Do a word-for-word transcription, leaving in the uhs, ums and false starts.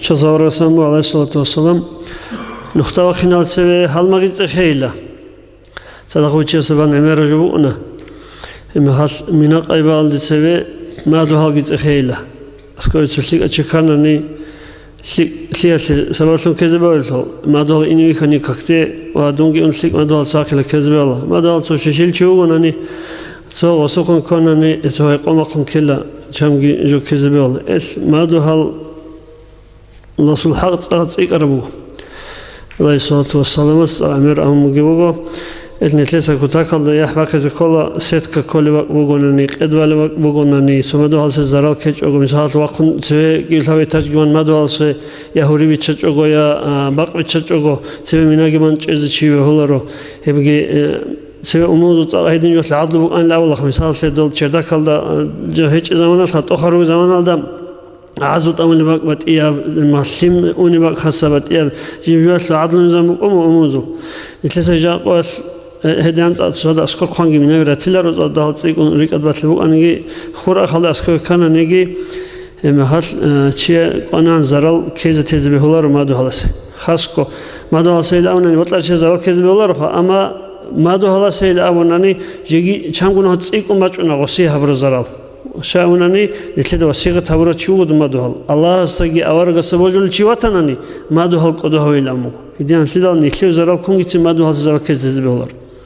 Часаварасан, гӀалайгьиссалату вассалам, нухда вахъинал цеве гьалмагъи цӀехейила. Цадахъ вичиясабан гӀемера жо букӀуна. Гьеб мехалъ мина къайбаалде цеве мадугьалги цӀехейила. Аскавица лъикӀа чи кканани, лъикӀ-, лъиялъе сабаблъун ккезе бавелъул, мадугьал ине вихьани какде ва дунги ун лъикӀ мадугьал цахъила ккезе бала. Мадугьал цо щишил чи вугонани, цо гъосухъун кканани, цо гьекъомахъун ккела, чамги жо ккезе бала. Эл мадугьал Расул хӀакъ цӀа-, цӀикӀкӀараб буго. ГӀалайгьиссалату вассаламас цӀа гӀемер абун бугеб буго, ил нилъеца кутакалда яхӀ бахъизе ккола, сетка кколеб бакӀ бугонани, къед балеб бакӀ бугонани, цо мадугьалсе зарал ккечӀого, мисалалъ, вахъун цеве кӀиблъаб этажги ман мадугьалсе я гьури биччачӀого, я, а, бакъ биччачӀого, цеве минаги ман чӀезе чи вегьуларо, гьебги, э, цеве умумузул цӀакъ гьедин жолъ гӀадлу букӀанилан абулахъ, мисалалъе, дол чердакалда, а, жо гьечӀеб заманалъ, тӀохал ругеб заманалда, гӀазу тӀамулеб бакӀ батӀияб, ма лъим унеб бакӀ хаса батӀияб, жиб-жуялъул гӀадлу-низам букӀун умумузул. Нилъеца жакъуялъ, э, гьедин цӀа-, цоцазда аскӀор хъванги минаги ратиларо, цӀадагьал цӀикӀкӀун рикӀкӀад балъи букӀаниги, хурахъалда аскӀор ккананиги, гьеб мехалъ, э, чи кӀванагӀан зарал ккезе тезе бегьуларо мадугьаласе. Хасго, мадугьаласейилан абунани, бокьарав чиясе зарал ккезе бегьулароха, амма мадугьаласейилан абунани, жеги чамгун гьаб цӀикӀкӀун бачӀуна гъосие гьабураб зарал. Щай абунани, нилъеда васигъат гьабурав чи вуго дун мадугьал. Аллагьасдаги аварагасда божулев чи ватанани, мадугьал кӀодо гьавейилан абун буго. Гьединлъидал нилъее зарал ккунгицин мадугьаласе зарал ккезе тезе бегьуларо.